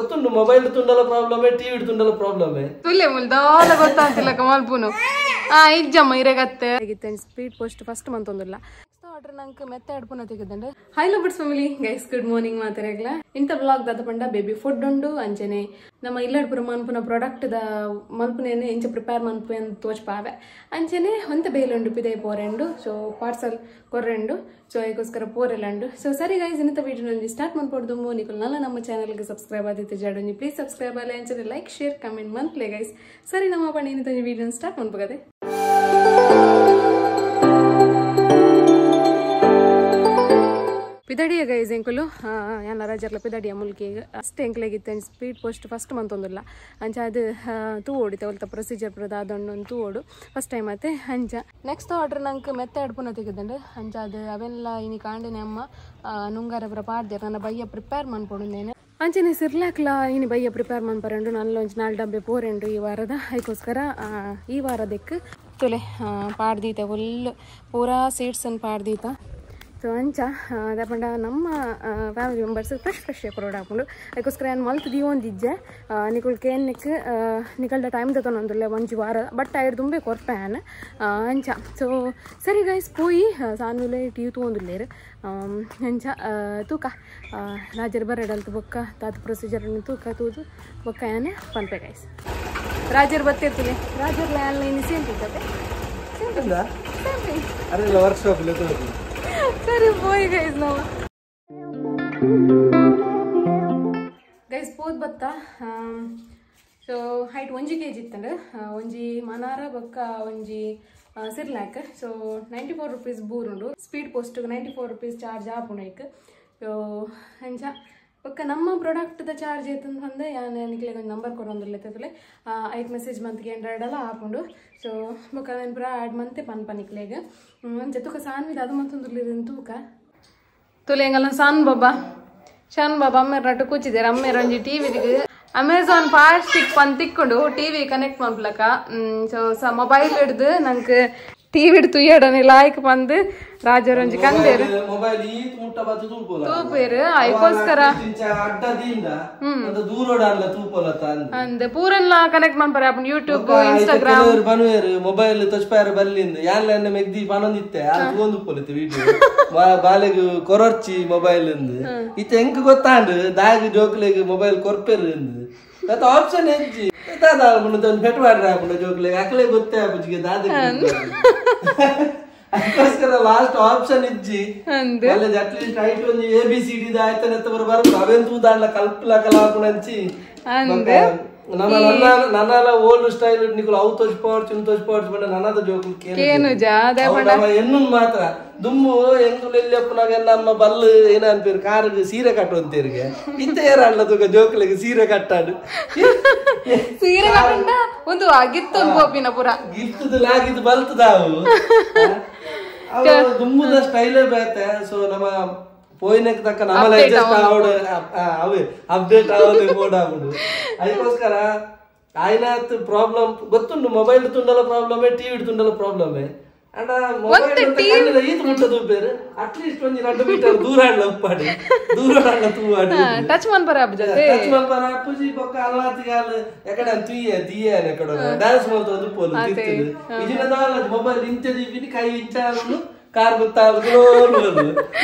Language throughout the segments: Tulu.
ಗೊತ್ತುಂಟು ಮೊಬೈಲ್ ತುಂಡಲ ಪ್ರಾಬ್ಲಮ್, ಟಿವಿ ತುಂಡಲ ಪ್ರಾಬ್ಲಮ್. ತುಲ್ಲೆ ಮುಲ್ದಾಲ ಗೊತ್ತಾಗ್ತಿಲ್ಲ ಕಮಾಲ್ಪುನು. ಆ ಇಜ್ಜಮ್ಮ ಇರೆಗತ್ತೆ ಸ್ಪೀಡ್ ಪೋಸ್ಟ್ ಫಸ್ಟ್ ಮಂತೊಂದಿಲ್ಲ ಆರ್ಡರ್ ನಂಗೆ ಮೆತ್ತೆ ಅಡ್ಪುನ ತೆಗೆದಂಡೆ. Hi lovers family guys, good morning ಮಾತಾಡಗ್ಲ. ಇಂಥ ಬ್ಲಾಗ್ ದಾದ ಪಂಡ ಬೇಬಿ ಫುಡ್ ಉಂಡು ಅಂಚನೆ ನಮ್ಮ ಇಲ್ಲಡ್ಪುರ ಮನ್ಪುನ ಪ್ರಾಡಕ್ಟ್ the ಮಲ್ಪುನೇನೆ ಇಂಚ ಪ್ರಿಪೇರ್ ಮನ್ಪು ಅಂತ ತೋಚ್ಪಾವೆ. ಅಂಚನೆ ಹೊಂತ ಬೇಲುಂಡು ಪಿದೆ ಪೋರೆಂಡು, ಸೊ ಪಾರ್ಸಲ್ ಕೊರ್ರೆಂಡು, ಸೊ ಅದಕ್ಕೋಸ್ಕರ ಪೋರೆಲ್ಲಂಡು. ಸೊ ಸರಿ ಗೈಸ್, ಇಂಥ ವಿಡಿಯೋನಲ್ಲಿ ಸ್ಟಾರ್ಟ್ ಮಾಡ್ಕೊಡ್ದು. ನಿಕಲ್ ನಲ್ಲ ನಮ್ಮ ಚಾನಲ್ಗೆ ಸಬ್ಸ್ಕ್ರೈಬ್ ಆದಿತ್ತು ಜಾಡೊಂಜಿ ಪ್ಲೀಸ್ ಸಬ್ಸ್ಕ್ರೈಬ್ ಆಗಲಿ ಅಂಚನೆ ಲೈಕ್ ಶೇರ್ ಕಮೆಂಟ್ ಮಂತ್ಲೆ ಗೈಸ್. ಸರಿ ನಮ್ಮ ಪಂಡ ಇನ್ನಿತ ವಿಡಿಯೋನ ಸ್ಟಾರ್ಟ್ ಮಾಡ್ಬೋದೆ. ಪಿದಡಿಯ ಗೈಸ್ ಎಂಕುಲು ಯಾನ ರಾಜರ್ಲ ಪಿದಡಿಯ ಮುಲ್ಕಿ ಅಷ್ಟೇ ಎಂಕ್ಲೆಗಿತ್ತು ಸ್ಪೀಡ್ ಪೋಸ್ಟ್ ಫಸ್ಟ್ ಮಂತೊಂದಿಲ್ಲ ಅಂಚ ಅದು ತೂ ಓಡಿತೆ ಒಲ್ತ ಪ್ರೊಸೀಜರ್ ಪ್ರದ ಅದೊಂದು ತೂ ಓಡು ಫಸ್ಟ್ ಟೈಮ್ ಆತೆ. ಅಂಚ ನೆಕ್ಸ್ಟ್ ಆರ್ಡರ್ ನಂಗೆ ಮೆತ್ತೆ ಅಡ್ಪುನ ತೆಗೆದಂಡು. ಅಂಚ ಅದು ಅವೆಲ್ಲ ಇನಿ ಕಾಂಡಿನ ಅಮ್ಮ ನುಂಗಾರ ಪುರ ಪಾಡ್ದೆ ನನ್ನ ಬಯ್ಯ ಪ್ರಿಪೇರ್ ಮನ್ಪೊಡುಂದೇನೆ. ಅಂಚನೆ ಸಿರ್ಲಾಕ್ಲ ಇನಿ ಬಯ್ಯ ಪ್ರಿಪೇರ್ ಮನ್ಪರೆಂಡು. ನಲ್ಲ ಒಂಜಿ ನಾಲ್ ಡಬ್ಬೆ ಪೋರೆಂಡು ಈ ವಾರದ ಅದಕ್ಕೋಸ್ಕರ ಈ ವಾರದಕ್ಕೆ ತುಲೆ ಪಾಡ್ದೀತೆ ಫುಲ್ ಪೂರಾ ಸೀಡ್ಸನ್ನು ಪಾಡ್ದೀತ. ಸೊ ಅಂಚ ಅದ ನಮ್ಮ ಫ್ಯಾಮಿಲಿ ಮೆಂಬರ್ಸ್ ಫ್ರೆಶ್ ಫ್ರೆಶ್ ಕೊರೋಡ್ ಹಾಕೊಂಡು ಅದಕ್ಕೋಸ್ಕರ ನಾನು ಮಲ್ತ್ ದೀವೊಂದಿಜ್ಜೆ ನಿಕುಲ್ ಕೇನ್ನಿಕ್ ನಿಕಲ್ದ ಟೈಮ್ ತಗೊಂಡೊಂದುಲ್ಲೆ ಒಂಜಿ ವಾರ ಬಟ್ ಐರ್ ದುಂಬೆ ಕೊರ್ಪೆ ಆನ್ ಅಂಚ. ಸೊ ಸರಿ ಗೈಸ್ ಪೋಯಿ ಸಾನ್ವಿಲೆ ಟಿ ತೂವೊಂದುಲ್ಲೇರು ಅಂಚ ತೂಕ ರಾಜರ್ ಬರಡಲ್ತು ಬೊಕ್ಕ ತಾತ ಪ್ರೊಸೀಜರ್ ತೂಕ ತೂದು ಬೊಕ್ಕ ಆನೆ ಪನ್ಪೆ ಗೈಸ್. ರಾಜರ್ ಬತ್ತಿರ್ತೀನಿ ರಾಜರ್ಲ ಆನ್ಲೈನ್ ಸೇಮ್ ತಿಂತತೆ ವರ್ಕ್ಶಾಪ್. ಸರಿ ಪೋಯಿ ಗೈಸ್. ನಾವು ಗೈಸ್ ಪೋದ್ ಬತ್ತ. ಸೊ ಹೈಟ್ ಒಂಜಿ ಕೆ ಜಿ ಇತ್ತಂಡು, ಒಂಜಿ ಮನಾರ ಬೊಕ್ಕ ಒಂಜಿ ಸಿರ್ಲ್ಯಾಕ್. ಸೊ 94 ರುಪೀಸ್ ಬೂರುಂಡು ಸ್ಪೀಡ್ ಪೋಸ್ಟ್ 94 ರುಪೀಸ್ ಚಾರ್ಜ್ ಆಪುಂಡು ಐಕ್. ಸೊ ಅಂಚ ಬೊಕ್ಕ ನಮ್ಮ ಪ್ರಾಡಕ್ಟ್ದ ಚಾರ್ಜ್ ಐತಂದ್ರೆ ಯಾನ್ ನಿಕ್ಲೆಗ್ ಒಂಜಿ ನಂಬರ್ ಕೊರೊಂದುಲ್ಲೆ ಐಕ್ ಮೆಸೇಜ್ ಮಂತ್ಗೆ ಎಂಡ್ರಾಯ್ಡಲ್ಲ ಆಪುಂಡು. ಸೊ ಬೊಕ್ಕ ನಾನು ಪೂರ ಆ್ಯಡ್ ಮಂತೆ ಪನ್ಪ ನಿಕ್ಲೆಗ್. ಅಂಚ ತೂಕ ಸಾನ್ವಿದ ಅದು ಮಂತೊಂದುಲ್ಲೆರ್ ತೂಕ ತುಲೆ ಎಂಗಲ್ಲ ಸಾನ್ ಬಾಬಾ ಶಾನ್ ಬಾಬಾ ಅಮ್ಮೇರ್ ನಟ್ಟು ಕೂಚಿದ್ದಾರೆ. ಅಮ್ಮೇರ್ ಒಂಜಿ ಟಿವಿಗೆ ಅಮೆಝಾನ್ ಫೈರ್ ಸ್ಟಿಕ್ ಪನ್ ತಿಕ್ಕೊಂಡು ಟಿವಿ ಕನೆಕ್ಟ್ ಮನ್ಪಲಕ. ಸೊ ಮೊಬೈಲ್ ಹಿಡ್ದು ನಂಗೆ ಟಿವಿ ತುಯ್ಯಡನೆ ಲಾಯ್ಕ್ ಬಂದು ರಾಜರ್ ಒಂಜಿ ಕಂದೇರು ಮೊಬೈಲ್ ಈತ್ ಮುಟ್ಟ ಬತ್ತು ತೂಪೋಲ ತೂಪೇರು ಐಕೋಸ್ಕರ ದೂರೋಡಲ್ಲ ತೂಪೋಲತ ಅಂದ್ ಪೂರೆಲ್ಲ ಕನೆಕ್ಟ್ ಮನ್ಪರೆ ಅಪ್ಪನ ಯೂಟ್ಯೂಬ್ ಇನ್ಸ್ಟಾಗ್ರಾಮ್ ಬನುವೇರು ಮೊಬೈಲ್ ತೊಚ್ಪಾರ ಬಲ್ಲಿಂದ ಯಾನ್ಲ ಎನ್ನ ಮೆಗ್ದಿ ಪನೊಂದಿತ್ತೆ ಅದು ತೂವೊಂದು ಪೋಲಿತ್ತು ವಿಡಿಯೋ ಬಾಲೆಗ್ ಕೊರರ್ಚಿ ಮೊಬೈಲ್ ಇಂದು ಇತ್ತೆ ಎಂಕ್ ಗೊತ್ತಾಂಡು ದಾಗ್ ಜೋಕ್ಲೆಗ್ ಮೊಬೈಲ್ ಕೊರ್ಪೇರು ಇಂದು ತಾತ ಆಪ್ಷನ್ ಹೆಜ್ಜಿ ದಾದ ಒಂದು ಪೆಟ್ಟು ಮಾಡ್ರೆ ಹಾಕೊಂಡು ಜೋಕ್ಲೆಗ್ ಅಕ್ಲೆ ಗೊತ್ತೇ ಆಪುಜಿಗೆ ದಾದ ಅದಕ್ಕೋಸ್ಕರ ಲಾಸ್ಟ್ ಆಪ್ಷನ್ ಇಜ್ಜಿ ಅಟ್ಲೀಸ್ಟ್ ಐಟ್ ಒಂಜಿ ಎ ಬಿ ಸಿ ಡಿ ಆಯ್ತಾನೆ ಬರ ಅವೇನ್ ತೂದಾಂಡ್ಲ ಕಲ್ಪಲ ಕಲಾಪುಣಂಚಿ ನಮ್ಮ ನನ್ನ ಓಲ್ಡ್ ಸ್ಟೈಲ್ ನಿಕುಲು ಅವು ತೋಚ್ಪೋರ್ಚ್ ಇನ್ ತೋಚ್ಪೋರ್ಚ್ ಬಂಡ ನನ್ನದ ಜೋಕುಲು ಕೇನು ಎನ್ನು ಮಾತ್ರ ದುಮ್ಮು ಎಂಗುಲು ಎಲ್ಲಿಯಪ್ಪನಾಗ ನಮ್ಮ ಬಲ್ಲು ಏನ ಅನ್ಪೇರು ಕಾರಿಗೆ ಸೀರೆ ಕಟ್ಟುವಂತೇರಿಗೆ ಇತ್ತ ಏರಲ್ಲ ತೂಕ ಜೋಕುಲಿಗೆ ಸೀರೆ ಕಟ್ಟಾಡು ಸೀರೆ ಕಟ್ಟಂಡ ಒಂದು ಆಗಿತ್ತು ಗೋಪಿನ ಪುರ ಗಿತ್ತದ ಲಾಗಿದ್ದು ಬಲ್ತದಾವು ಅವು ದುಮ್ಮುದ ಸ್ಟೈಲೇ ಬೇತೆ. ಸೊ ನಮ್ಮ ಪೋಯಿನಕ್ಕೆ ತಕ್ಕ ನಮ್ಮಲ್ಲಿ ಅಡ್ಜಸ್ಟ್ ಆವಡು ಅವೇ ಅಪ್ಡೇಟ್ ಆಗೋದು ಬೋರ್ಡ್ ಆಗುಡು. ಅದಕ್ಕೋಸ್ಕರ ಆಯ್ನಾತ್ ಪ್ರಾಬ್ಲಮ್ ಗೊತ್ತುಂಟು ಮೊಬೈಲ್ ತುಂಡಲ ಪ್ರಾಬ್ಲಮ್, ಟಿವಿ ತುಂಡಲ ಪ್ರಾಬ್ಲಮ್. ಅಂಡ ಮೊಬೈಲ್ ಈತ್ ಮುಟ್ಟದು ಬೇರೆ ಅಟ್ಲೀಸ್ಟ್ ಒಂಜಿ 2 ಮೀಟರ್ ದೂರ ಆಡ್ಲ ಉಪ್ಪಾಡಿ ದೂರ ಆಡ್ಲ ತೂವಾಡಿ ಟಚ್ ಮನ್ಪರ ಜೊತೆ ಟಚ್ ಮನ್ಪರ ಅಪ್ಪುಜಿ ಬೊಕ್ಕ ಅಲ್ಲಾತಿಗಾಲ್ ಎಕಡೆ ತುಯ್ಯ ದಿಯ್ಯ ಎಕಡೆ ಡ್ಯಾನ್ಸ್ ಮಾಡ್ತದ್ದು ಪೋಲು ತಿರ್ತದೆ ಇಜಿನ ದಾಲ ಮೊಬೈಲ್ ಇಂಚ ದೀಪಿನಿ ಕೈ ಇಂಚ ಕಾರ್ ಗೊತ್ತಾಗುದು.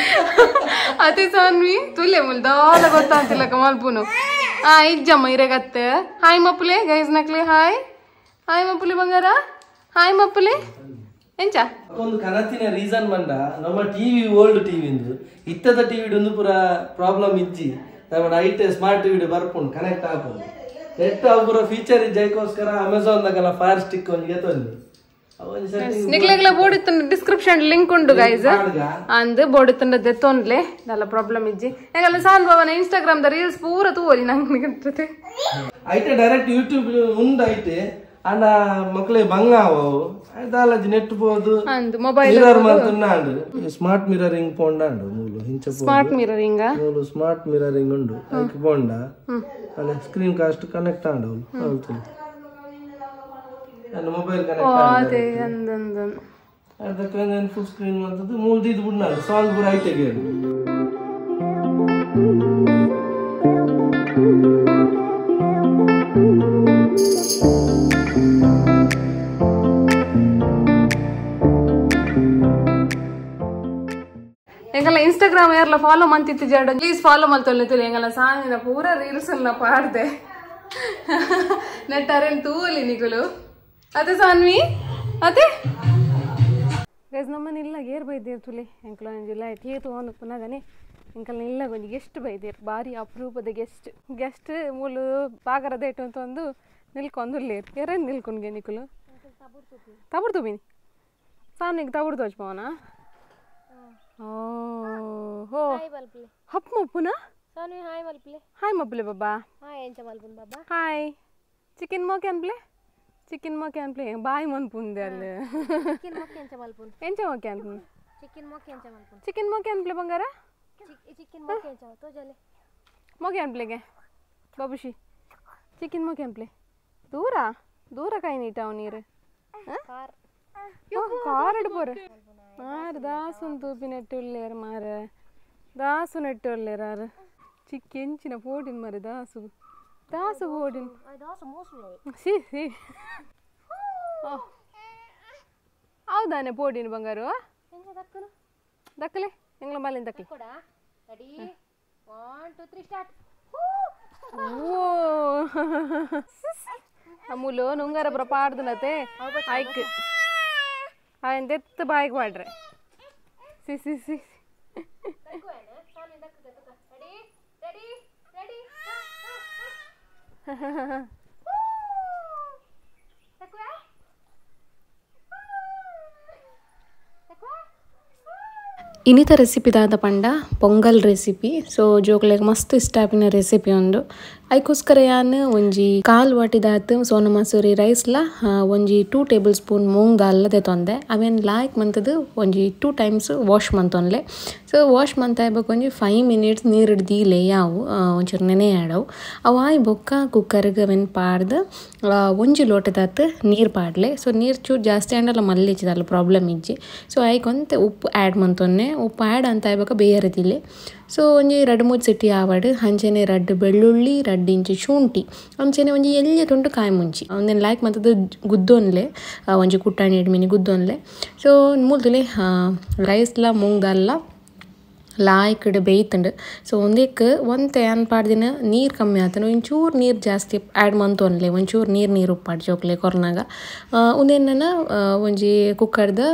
ಅದೇ ಸಾನ್ವಿ ತುಲೆ ಮುಲ್ದಾಲ ಗೊತ್ತಾಗ್ತಿಲ್ಲ ಕಮಾಲ್ಪುನು. ಆ ಇಜ್ಜಮ್ಮ ಇರೆಗತ್ತೆ ಹಾಯ್ ಮಪ್ಪುಲೆ ಗೈಸ್ ನಕ್ಲೆ ಹಾಯ್ ಹಾಯ್ ಮಪ್ಪುಲೆ ಬಂಗಾರ ಹಾಯ್ ಮಪ್ಪುಲೆ ಎಂಚ ಒಂದು ಕನತಿನ ರೀಸನ್ ಬಂಡ ನಮ್ಮ ಟಿವಿ ಓಲ್ಡ್ ಟಿವಿ ಇಂದು ಇತ್ತದ ಟಿವಿ ಒಂದು ಪೂರ ಪ್ರಾಬ್ಲಮ್ ಇಜ್ಜಿ ನಮ್ಮ ಐಟ್ ಸ್ಮಾರ್ಟ್ ಟಿವಿ ಬರ್ಪುಂಡು ಕನೆಕ್ಟ್ ಆಪುಂಡು ನೆಟ್ ಅವು ಪೂರ ಫೀಚರ್ ಇಜ್ಜೈಕೋಸ್ಕರ ಅಮೆಝಾನ್ ದಾಗಲ ಫೈರ್ ಸ್ಟಿಕ್ ಒಂಜಿಗೆ ತೊಂದು ನಿಕ್ಲೆಗ್ಲ ಬೋರ್ಡ್ ಇತ್ತು ಡಿಸ್ಕ್ರಿಪ್ಷನ್ ಲಿಂಕ್ ಉಂಡು ಗೈಸ್ ಅಂದ್ ಬೋರ್ಡ್ ಇತ್ತು ದೆತ್ತೊಂದ್ಲೆ ದಲ್ಲ ಪ್ರಾಬ್ಲಮ್ ಇಜ್ಜಿ ಯಾಕಲ್ಲ ಸಾನ್ ಭವನ ಇನ್ಸ್ಟಾಗ್ರಾಮ್ the reels ಪೂರ ತೂವಲಿ ನಂಗೆ ಐತೆ ಡೈರೆಕ್ಟ್ ಯೂಟ್ಯೂಬ್ ಉಂಡು ಐತೆ ಅಂಡ ಮಕ್ಕಳೇ ಬಂಗ ಅವು ದಾಲಜಿ ನೆಟ್ ಪೋದು ಅಂದ್ ಮೊಬೈಲ್ ಮಿರರ್ ಮಂತುಂಡು ಸ್ಮಾರ್ಟ್ ಮಿರರಿಂಗ್ ಪೋಂಡಾಂಡು ಮೂಲು ಹಿಂಚ ಸ್ಮಾರ್ಟ್ ಮಿರರಿಂಗ್ ಮೂಲು ಸ್ಮಾರ್ಟ್ ಮಿರರಿಂಗ್ ಉಂಡು ಐಕ್ ಪೋಂಡ ಅಲ್ಲ ಸ್ಕ್ರೀನ್ ಕಾಸ್ಟ್ ಕನೆಕ್ಟ್ ಆಂಡು ಹೌದು ಮೊಬೈಲ್ ಕನೆಕ್ಟ್ ಅದೇ ಅಂದ್ ಅದಕ್ಕೆ ಫುಲ್ ಸ್ಕ್ರೀನ್ ಮಂತದ್ದು ಮೂಲ್ದಿದ್ದು ಬುಡ್ನಾಡು ಸಾಂಗ್ ಪೂರ ಐತೆ. ಇನ್ಸ್ಟಾಗ್ರಾಮ್ ಯಾರಲ್ಲ ಫಾಲೋ ಮಂತಿತ್ತು ಜಾಡ ಪ್ಲೀಸ್ ಫಾಲೋ ಮಲ್ತೊಲ್ಲೆ ತುಲೆ ಎಂಗಲ್ಲ ಸಾನಿನ ಪೂರ ರೀಲ್ಸ್ ಅನ್ನ ಪಾಡ್ದೆ ನೆಟ್ಟಾರೇನು ತೂಲಿ ನಿಕುಲು ಅದೇ ಸಾನ್ವಿ ಅದೇ ಗೈಸ್ ನಮ್ಮನ್ನೆಲ್ಲ ಗೇರ್ ಬೈದೇರು ತುಲೆ ಎಂಕಲ ಒಂಜಿಲ್ಲ ಏತು ಅವನು ಪುನಗನೆ ಎಂಕಲ್ನ ಇಲ್ಲ ಒಂಜಿ ಗೆಸ್ಟ್ ಬೈದೇರು ಭಾರಿ ಅಪರೂಪದ ಗೆಸ್ಟ್ ಗೆಸ್ಟ್ ಮೂಲು ಬಾಗರದ ಇಟ್ಟು ಅಂತ ಒಂದು ನಿಲ್ಕೊಂದುಲ್ಲೇರು ಯಾರೇನು ನಿಲ್ಕೊಂಡ್ಗೆ ನಿಕುಲು ತಬುರ್ ತುಬಿನಿ ಸಾನಿಗೆ ತಬುರ್ ತೋಚ್ ಪವನ ಓ ಹೋ ಹಪ್ ಮಪ್ಪುನ ಹಾಯ್ ಮಪ್ಪುಲೆ ಬಾಬಾ ಹಾಯ್ ಚಿಕನ್ ಮೋಕೆ ಅನ್ಪ್ಲೆ ಚಿಕನ್ ಮೋಕೆ ಅನ್ಪ್ಲೆ ಬಾಯ್ ಮನ್ಪುಂದೆ ಅಲ್ಲಿ ಎಂಚ ಮೋಕೆ ಅನ್ಪುನ್ ಚಿಕನ್ ಮೋಕೆ ಅನ್ಪ್ಲೆ ಬಂಗಾರ ಮೋಕೆ ಅನ್ಪ್ಲೆಗೆ ಬಾಬುಷಿ ಚಿಕನ್ ಮೋಕೆ ಅನ್ಪ್ಲೆ ದೂರ ದೂರ ಕಾಯಿ ನೀಟಾವು ನೀರು ಕಾರ್ ಇಡ್ಬೋರೆ ಮಾರು ದಾಸುನ್ ತೂಪಿ ನೆಟ್ಟುಲ್ಲೇರು ಮಾರ ದಾಸು ನೆಟ್ಟುಲ್ಲೇರು ಆರು ಚಿಕ್ಕ ಎಂಚಿನ ಪೋಡಿನ ಮಾರೆ ದಾಸು ದಾಸು ಪೋಡಿನ ಸಿ ಸಿ ಹೌದಾನೆ ಪೋಡಿನ ಬಂಗಾರು ದಕ್ಕಲೆ ಎಂಗ್ಲ ಬಾಲಿನ ದಕ್ಕಲೆ ಓ ಅಮೂಲು ನುಂಗಾರ ಬರ ಪಾಡ್ದನತೆ ಆಯ್ಕ್ ಆಯ್ನ್ ದೆತ್ತು ಬಾಯಿಗೆ ಮಾಡ್ರೆ ಸಿ ಸಿ ಸಿ ಇನ್ನಿತ ರೆಸಿಪಿ ದಾದ ಪಂಡ ಪೊಂಗಲ್ ರೆಸಿಪಿ. ಸೊ ಜೋಕ್ಲೆಗ್ ಮಸ್ತ್ ಇಷ್ಟ ಆಪಿನ ರೆಸಿಪಿ ಒಂದು. ಐಕೋಸ್ಕರ ಯಾನ್ ಒಂಜಿ ಕಾಲ್ ವಾಟಿದಾತ್ ಸೋನ ಮಸೂರಿ ರೈಸ್ಲ ಒಂಜಿ 2 ಟೇಬಲ್ ಸ್ಪೂನ್ ಮೂಂಗ್ ದಾಲ್ ದೆತೊಂದೆ ಅವೇನ್ ಲಾಯ್ಕ್ ಮಂತದು ಒಂಜಿ 2 ಟೈಮ್ಸ್ ವಾಶ್ ಮಂತೊನ್ಲೆ. ಸೊ ವಾಶ್ ಮಂತಾಯ್ಬೇಕು ಒಂಜಿ 5 ಮಿನಿಟ್ಸ್ ನೀರು ದೀಲೆ ಯಾವು ಒಂಚೂರು ನೆನೆ ಆಡವು ಅವು ಆಯ್ ಬೊಕ್ಕ ಕುಕ್ಕರ್ಗೆ ಅವೇನು ಪಾಡ್ದು ಒಂಜಿ ಲೋಟದಾತ್ ನೀರು ಪಾಡ್ಲೆ. ಸೊ ನೀರು ಚೂರು ಜಾಸ್ತಿ ಆಂಡಲ ಮಲ್ಲಿಚ್ಚದಲ್ಲ ಪ್ರಾಬ್ಲಮ್ ಇಜ್ಜಿ. ಸೊ ಐಕೊಂತೆ ಉಪ್ಪು ಆ್ಯಡ್ ಮಂತೊನ್ನೆ ಉಪ್ಪು ಆ್ಯಡ್ ಅಂತ ಆಯ್ಬೇಕ ಬೇಯರದಿಲ್ಲೆ. ಸೊ ಒಂಜಿ 2-3 ಸಿಟಿ ಆವಡು ಅಂಚನೆ 2 ಬೆಳ್ಳುಳ್ಳಿ 2 ಇಂಚು ಶುಂಠಿ ಅಂಚನೆ ಒಂಜಿ ಎಲ್ಯ ತುಂಡು ಕಾಯಿ ಮುಂಚಿ ಒಂದೇನು ಲಾಯ್ಕ್ ಮಂತದ್ದು ಗುದ್ದೊನ್ಲೆ ಒಂಜಿ ಕುಟ್ಟಾಣಿ ಎಡ್ಮಿನಿ ಗುದ್ದೊನ್ಲೆ. ಸೊ ಮೂಲ್ತುಲೆ ರೈಸ್ಲ ಮೂಂಗ್ ದಾಲ್ಲ ಲಾಯ್ಕಡ್ ಬೇಯ್ತಂಡು. ಸೊ ಒಂದೇಕ್ ಒಂತೆ ಅನ್ ಪಾಡ್ದಿನ ನೀರು ಕಮ್ಮಿ ಆತನು ಒಂಚೂರು ನೀರು ಜಾಸ್ತಿ ಆ್ಯಡ್ ಮಂತೊನ್ಲೆ ಒಂಚೂರು ನೀರು ನೀರು ಉಪ್ಪಾಡು ಜೋಕ್ಲೆ ಕೊರ್ನಾಗ ಒಂದೇನ ಒಂಜಿ ಕುಕ್ಕರ್ದ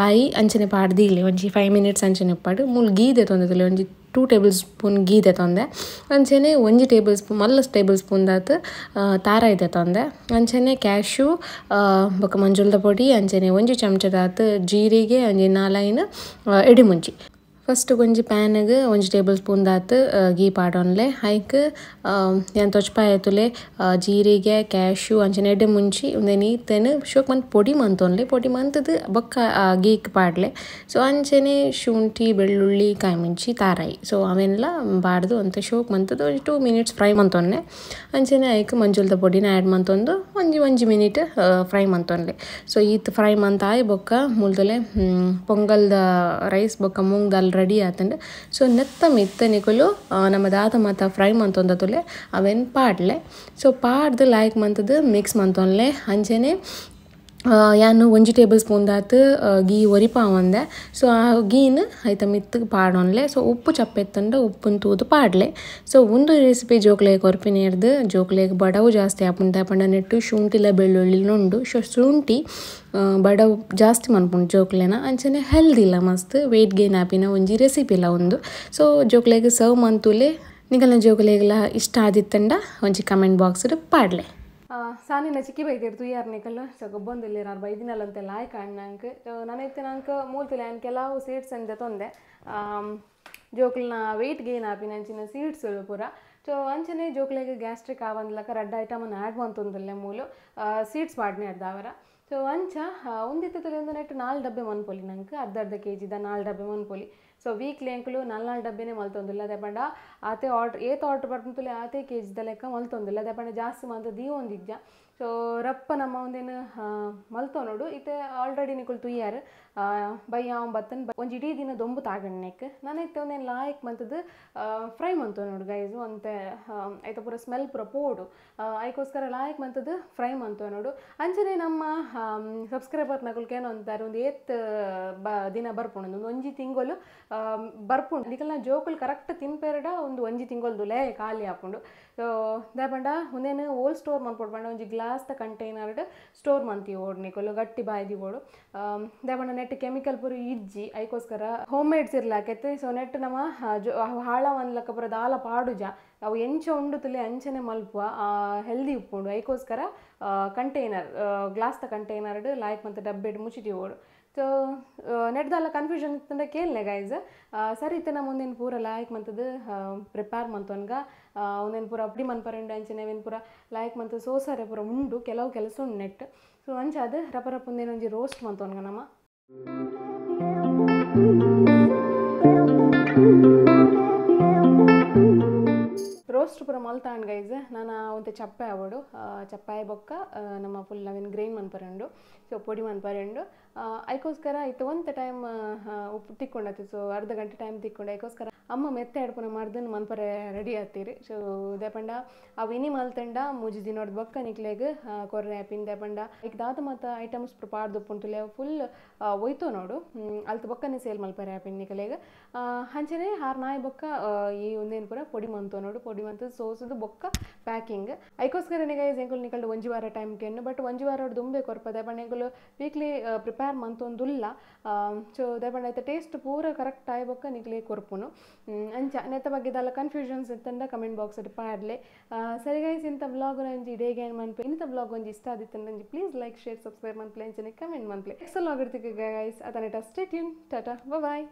ಬಾಯಿ ಅಂಚನೆ ಪಾಡ್ದಿಲ್ಲ ಒಂಜಿ 5 ಮಿನಿಟ್ಸ್ ಅಂಚನೆ ಉಪ್ಪಾಡು ಮೂಲು ಗೀದೆ ತೊಂದದಲ್ಲಿ ಒಂಜಿ 2 ಟೇಬಲ್ ಸ್ಪೂನ್ ಗೀದೆ ತೊಂದೆ ಅಂಚನೆ ಒಂಜಿ ಟೇಬಲ್ ಸ್ಪೂನ್ ಮಲ್ಲ ಟೇಬಲ್ ಸ್ಪೂನ್ ದಾತ್ ತಾರ ಇದೆ ತೊಂದೆ ಅಂಚನೆ ಕ್ಯಾಶ್ಯೂ ಬೊಕ್ಕ ಮಂಜುಲ್ದ ಪೊಡಿ ಅಂಚನೆ ಒಂಜಿ ಚಮಚದಾತ್ ಜೀರಿಗೆ ಒಂಜಿ 4 ಎಡಿಮುಂಚಿ. ಫಸ್ಟ್ ಒಂಜಿ ಪ್ಯಾನ್ಗೆ ಒಂಜಿ ಟೇಬಲ್ ಸ್ಪೂನ್ ದಾತ್ ಗೀ ಪಾಡೊನ್ಲೆ ಐಕ್ ಯಾನ್ ತೊಚ್ಪಾಯತುಲೆ ಜೀರಿಗೆ ಕ್ಯಾಶ್ಯೂ ಅಂಚನೆ ಎಡ್ಡೆ ಮುಂಚಿ ಒಂದೇ ನೀತೇನು ಶೋಕ್ ಮಂತ್ ಪೊಡಿ ಮಂತೊನ್ಲೆ ಪೊಡಿ ಮಂತದ್ದು ಬೊಕ್ಕ ಗೀಕ್ ಪಾಡ್ಲೆ. ಸೊ ಅಂಚನೆ ಶುಂಠಿ ಬೆಳ್ಳುಳ್ಳಿ ಕಾಯಿ ಮುಂಚಿ ತಾರಾಯಿ ಸೊ ಅವೆಲ್ಲ ಬಾಡ್ದು ಅಂತ ಶೋಕ್ ಮಂತದ್ದು ಒಂಜಿ 2 ಮಿನಿಟ್ಸ್ ಫ್ರೈ ಮಂತೊನ್ನೆ ಅಂಚನೆ ಐಕ್ ಮಂಜುಲ್ದ ಪೊಡಿನ ಆ್ಯಡ್ ಮಂತೊಂದು ಒಂಜಿ ಒಂಜಿ ಮಿನಿಟ್ ಫ್ರೈ ಮಂತೊನ್ಲೆ. ಸೊ ಈತ್ ಫ್ರೈ ಮಂತಾಯ್ ಬೊಕ್ಕ ಮುಲ್ದಲೆ ಪೊಂಗಲ್ದ ರೈಸ್ ಬೊಕ್ಕ ಮೂಂಗ್ ದಾಲ್ ರೆಡಿ ಆತಂಡು. ಸೊ ನೆತ್ತ ಮಿತ್ತ ನಿಕುಲು ನಮ್ಮ ದಾತ ಮಾತ ಫ್ರೈ ಮಂತೊಂದತುಲೆ ಅವೇನು ಪಾಡ್ಲೆ. ಸೊ ಪಾಡ್ದು ಲಾಯ್ಕ್ ಮಂತದ್ದು ಮಿಕ್ಸ್ ಮಂತೊನ್ಲೆ ಅಂಚನೆ ಯಾನು ಒಂಜಿ ಟೇಬಲ್ ಸ್ಪೂನ್ ದಾತ್ ಗೀ ಒರಿಪಾವಂದೆ. ಸೊ ಆ ಗೀನ್ ಐತ ಮಿತ್ತಗೆ ಪಾಡೊನ್ಲೆ. ಸೊ ಉಪ್ಪು ಚಪ್ಪೆತ್ತಂಡ ಉಪ್ಪುನ್ ತೂದು ಪಾಡ್ಲೆ. ಸೊ ಒಂದು ರೆಸಿಪಿ ಜೋಕ್ಲೆಗ್ ಕೊರ್ಪಿನೇರ್ದು ಜೋಕ್ಲೆಗ್ ಬಡವು ಜಾಸ್ತಿ ಆಪುಂಡು ಪಂಡ ನೆಟ್ಟು ಶುಂಠಿಲ ಬೆಳ್ಳುಳ್ಳಿ ಉಂಡು. ಸೊ ಶುಂಠಿ ಬಡವು ಜಾಸ್ತಿ ಮನ್ಪುಂಡು ಜೋಕ್ಲೆನ ಅಂಚನೆ ಹೆಲ್ದಿ ಇಲ್ಲ ಮಸ್ತ್ ವೆಯ್ಟ್ ಗೇನ್ ಆಪಿನ ಒಂಜಿ ರೆಸಿಪಿಲ ಒಂದು. ಸೊ ಜೋಕ್ಲೆಗ್ ಸರ್ವ್ ಮಂತುಲೆ ನಿಗಲ್ನ ಜೋಕ್ಲೆಗ್ಲ ಇಷ್ಟ ಆದಿತ್ತಂಡ ಒಂಜಿ ಕಮೆಂಟ್ ಬಾಕ್ಸ್ ಪಾಡ್ಲೆ. ಸಾನಿನ ಚಿಕ್ಕಿ ಬೈದಿರ್ತು ಯಾರು ನಿಕಲ್ ಸೊ ಗೊಬ್ಬೊಂದಿಲ್ಲ ಬೈದಿನಲ್ಲಂತೆ ಲಾಯ್ಕ್ ಅಣ್ಣಂಕ್. ಸೊ ನಾನೈತೆ ನಂಗೆ ಮೂಲ್ತಿಲ್ಲ ನಾನು ಕೆಲವು ಸೀಡ್ಸ್ ಅಂದೆ ತೊಂದೆ ಜೋಕ್ಲನ ವೆಯ್ಟ್ ಗೇನ್ ಆಪಿನ ಅಂಚಿನ ಸೀಡ್ಸ್ ಪೂರ. ಸೊ ಅಂಚನೆ ಜೋಕ್ಲೆಗ್ ಗ್ಯಾಸ್ಟ್ರಿಕ್ ಆವಂದ್ಲಕ ರಡ್ಡ ಐಟಮನ್ನು ಆ್ಯಡ್ ಮಂತೊಂದುಲ್ಲೆ ಮೂಲು ಸೀಡ್ಸ್ ಪಾಡ್ನೆ ಅರ್ದಾವರ. ಸೊ ಅಂಚ ಒಂದಿತ್ತದಲ್ಲಿ ಒಂದು ನೆಟ್ಟು 4 ಡಬ್ಬೆ ಮನ್ಪೊಲಿ ನಂಗೆ ಅರ್ಧ ಅರ್ಧ ಕೆ ಜಿದ 4 ಡಬ್ಬೆ ಮನ್ಪೊಲಿ. ಸೊ ವೀಕ್ಲಿ ಅಂಕಲು 4 4 ಡಬ್ಬೆನೇ ಮಲ್ತೊಂದಿಲ್ಲ ಅದೇ ಪಂಡ ಆತೆ ಆರ್ಡ್ರ್ ಏತ್ ಆರ್ಡ್ರ್ ಬರ್ಪುಂತುಲೆ ಆತೆ ಕೆ ಜಿದ ಲೆಕ್ಕ ಮಲ್ತೊಂದಿಲ್ಲ ಅದೇ ಪಂಡ ಜಾಸ್ತಿ ಮಂತ ದೀವೊಂದಿಜ್ಜ. ಸೊ ರಪ್ಪ ನಮ್ಮ ಒಂದೇನು ಮಲ್ತೊ ನೋಡು ಇತ್ತೆ ಆಲ್ರೆಡಿ ನಿಕುಲು ತುಯ್ಯಾರು ಬಯ್ಯ ಬತ್ತನ್ ಒಂಜಿ ಇಡೀ ದಿನ ದೊಂಬು ತಾಗಣ್ಣೆಕ್ ನಾನು ಇತ್ತೆ ಒಂದೇನು ಲಾಯ್ಕ್ ಮಂತದ್ದು ಫ್ರೈ ಮಂತೊ ನೋಡು ಗೈಸು ಅಂತೆ ಐತ ಪೂರ ಸ್ಮೆಲ್ ಪೂರ ಪೋಡು ಐಕೋಸ್ಕರ ಲಾಯ್ಕ್ ಮಂತದ್ದು ಫ್ರೈ ಮಂತೊ ನೋಡು. ಅಂಚನೆ ನಮ್ಮ ಸಬ್ಸ್ಕ್ರೈಬರ್ ನಕುಲ್ಕೇನೋ ಅಂತಾರೆ ಒಂದು ಏತ್ ಬ ದಿನ ಬರ್ಪುಂಡು ಒಂದು ಒಂಜಿ ತಿಂಗಳು ಬರ್ಪುಂಡು ನಿಕಲ್ನ ಜೋಕುಲು ಕರೆಕ್ಟ್ ತಿನ್ಪೆರಡ ಒಂದು ಒಂಜಿ ತಿಂಗೊಲ್ದುಲೆ ಖಾಲಿ ಆಪುಂಡು. ಸೊ ದಾಯೆ ಪಂಡ ಉಂದೆನ್ ಓಲ್ ಸ್ಟೋರ್ ಮನ್ಪೊಡು ಪಂಡ ಒಂಜಿ ಗ್ಲಾಸ್ದ ಕಂಟೈನರ್ಡ್ ಸ್ಟೋರ್ ಮಂತಿ ಓಡು ನಿಕುಲು ಗಟ್ಟಿ ಬಾಯ್ದಿ ಓಡು. ದಾಯೆ ಪಂಡ ನೆಟ್ ಕೆಮಿಕಲ್ ಪೂರ ಇಜ್ಜಿ, ಐಕೋಸ್ಕರ ಹೋಮ್ ಮೇಡ್ ಸಿರ್ಲಾಕೈತೆ. ಸೊ ನೆಟ್ ನಮ್ಮ ಹಾಳ ಒಂದ್ಲಕ್ಕ ಪೂರ ದಾಲ ಪಾಡುಜ, ಅವು ಎಂಚ ಉಂಡು ತುಲೆ ಅಂಚನೆ ಮಲ್ಪುವ ಹೆಲ್ದಿ ಉಪ್ಪುಂಡು. ಐಕೋಸ್ಕರ ಕಂಟೈನರ್ ಗ್ಲಾಸ್ದ ಕಂಟೈನರ್ಡ್ ಲಾಯ್ಕ್ ಮತ್ತು ಡಬ್ಬೆಡ್ ಮುಚ್ಚಿಟಿ ಓಡು. ಸೊ ನೆಟ್ದಲ್ಲ ಕನ್ಫ್ಯೂಷನ್ ಇತ್ತಂದ್ರೆ ಕೇಳಲೆ ಗೈಸ್. ಸರಿ ಇತ್ತೆ ನಮ್ಮ ಒಂದೇನು ಪೂರ ಲಾಯ್ಕ್ ಮಂತದ್ದು ಪ್ರಿಪೇರ್ ಮಂತೊನ್ಗ ಒಂದೇನು ಪೂರ ಅಪ್ಪಡಿ ಮನ್ಪರಂಡು ಅಂಚನೆ ಅವೇನು ಪೂರ ಲಾಯ್ಕ್ ಮಂತ ಸೋಸಾರೆ ಪೂರ ಉಂಡು ಕೆಲವು ಕೆಲಸ ಉಂಡು ನೆಟ್. ಸೊ ಅಂಚ ಅದು ರಪ ರಪ ಒಂದೇನು ಒಂಜಿ ರೋಸ್ಟ್ ಮಂತೊನ್ಗ ನಮ್ಮ. ರೋಸ್ಟ್ ಪೂರ ಮಲ್ತಾಂಡ್ ಗೈಸ್. ನಾನು ಒಂತೆ ಚಪ್ಪೆ ಆವಡು ಚಪ್ಪಾಯಿ ಬೊಕ್ಕ ನಮ್ಮ ಫುಲ್ ಅವೇನು ಗ್ರೈನ್ ಮನ್ಪರಂಡು, ಸೊ ಪೊಡಿ ಮನ್ಪರಂಡು. ಐಕೋಸ್ಕರ ಇತ್ತು ಒಂತೆ ಟೈಮ್ ಉಪ್ಪು ತಿಕ್ಕೊಂಡಾತು. ಸೊ ಅರ್ಧ ಗಂಟೆ ಟೈಮ್ ತಿಕ್ಕೊಂಡು ಐಕೋಸ್ಕರ ಅಮ್ಮ ಮೆತ್ತೆ ಅಡ್ಪುನ ಮರ್ದನ್ ಮನ್ಪರೆ ರೆಡಿ ಆತೀರಿ. ಸೊ ದೇಪಂಡ ಅವು ಇನಿ ಮಲ್ತಂಡ ಮೂಜಿ ದಿನೋಡ್ ಬೊಕ್ಕ ನಿಕ್ಲೆಗ್ ಕೊರ್ರೆ ಆಪಿನ್. ದೇಪಂಡ ಈಗ ದಾದ ಮಾತ ಐಟಮ್ಸ್ ಪಾಡ್ದು ಅವು ಫುಲ್ ಒಯ್ತೋ ನೋಡು ಅಲ್ತ ಬೊಕ್ಕನೆ ಸೇಲ್ ಮಲ್ಪರೆ ಆಪಿನ್ ನಿಕ್ಲೆಗ್. ಅಂಚನೆ ಹಾರ್ ನಾಯಿ ಬೊಕ್ಕ ಈ ಒಂದೇನು ಪೂರ ಪೊಡಿ ಮಂತೋ ನೋಡು, ಪೊಡಿ ಮಂತ ಸೋಸದು ಬೊಕ್ಕ ಪ್ಯಾಕಿಂಗ್. ಐಕೋಸ್ಕರ ಗೈಸ್ ಎಂಕುಲು ನಿಕಲ್ಡು ಒಂಜಿ ವಾರ ಟೈಮ್ ಕೆನ್ನು, ಬಟ್ ಒಂಜಿ ವಾರ ದುಂಬೆ ಕೊರ್ಪ. ದೇಪಂಡ ಎಂಕುಲು ವೀಕ್ಲಿ ಪ್ರಿಪೇರ್ ಮಂತೊಂದುಲ್ಲ. ಸೊ ದೇಪಂಡ ಐತ ಟೇಸ್ಟ್ ಪೂರ ಕರೆಕ್ಟ್ ಆಯ್ ಬೊಕ್ಕ ನಿಕ್ಲೆ ಕೊರ್ಪುನು. ಅಂಚ ನೆತ್ತ ಬಗ್ಗೆ ದಾಲ ಕನ್ಫ್ಯೂಷನ್ಸ್ ಇತ್ತಂಡ ಕಮೆಂಟ್ ಬಾಕ್ಸ್ ಅಡ್ ಪಾಡ್ಲೆ. ಸರಿ ಗೈಸ್, ಇಂಥ ಬ್ಲಾಗ್ ಒಂಜಿ ಡೇಗೆ ಏನು ಮನ್ಪೆ, ಇಂಥ ಬ್ಲಾಗ್ ಒಂಜಿ ಇಷ್ಟ ಆದಿತ್ತಂಡ ಒಂಜಿ ಪ್ಲೀಸ್ ಲೈಕ್ ಶೇರ್ ಸಬ್ಸ್ಕ್ರೈಬ್ ಮನ್ಪ್ಲೆ ಅಂಚನೆ ಕಮೆಂಟ್ ಮನ್ಪ್ಲೆ. ನೆಕ್ಸ್ಟ್ ವ್ಲಾಗ್ ಇರ್ತಿಗೆ ಗೈಸ್, ಅದನ್ನ ಸ್ಟೇ ಟ್ಯೂನ್, ಟಾಟಾ ಬಾಯ್.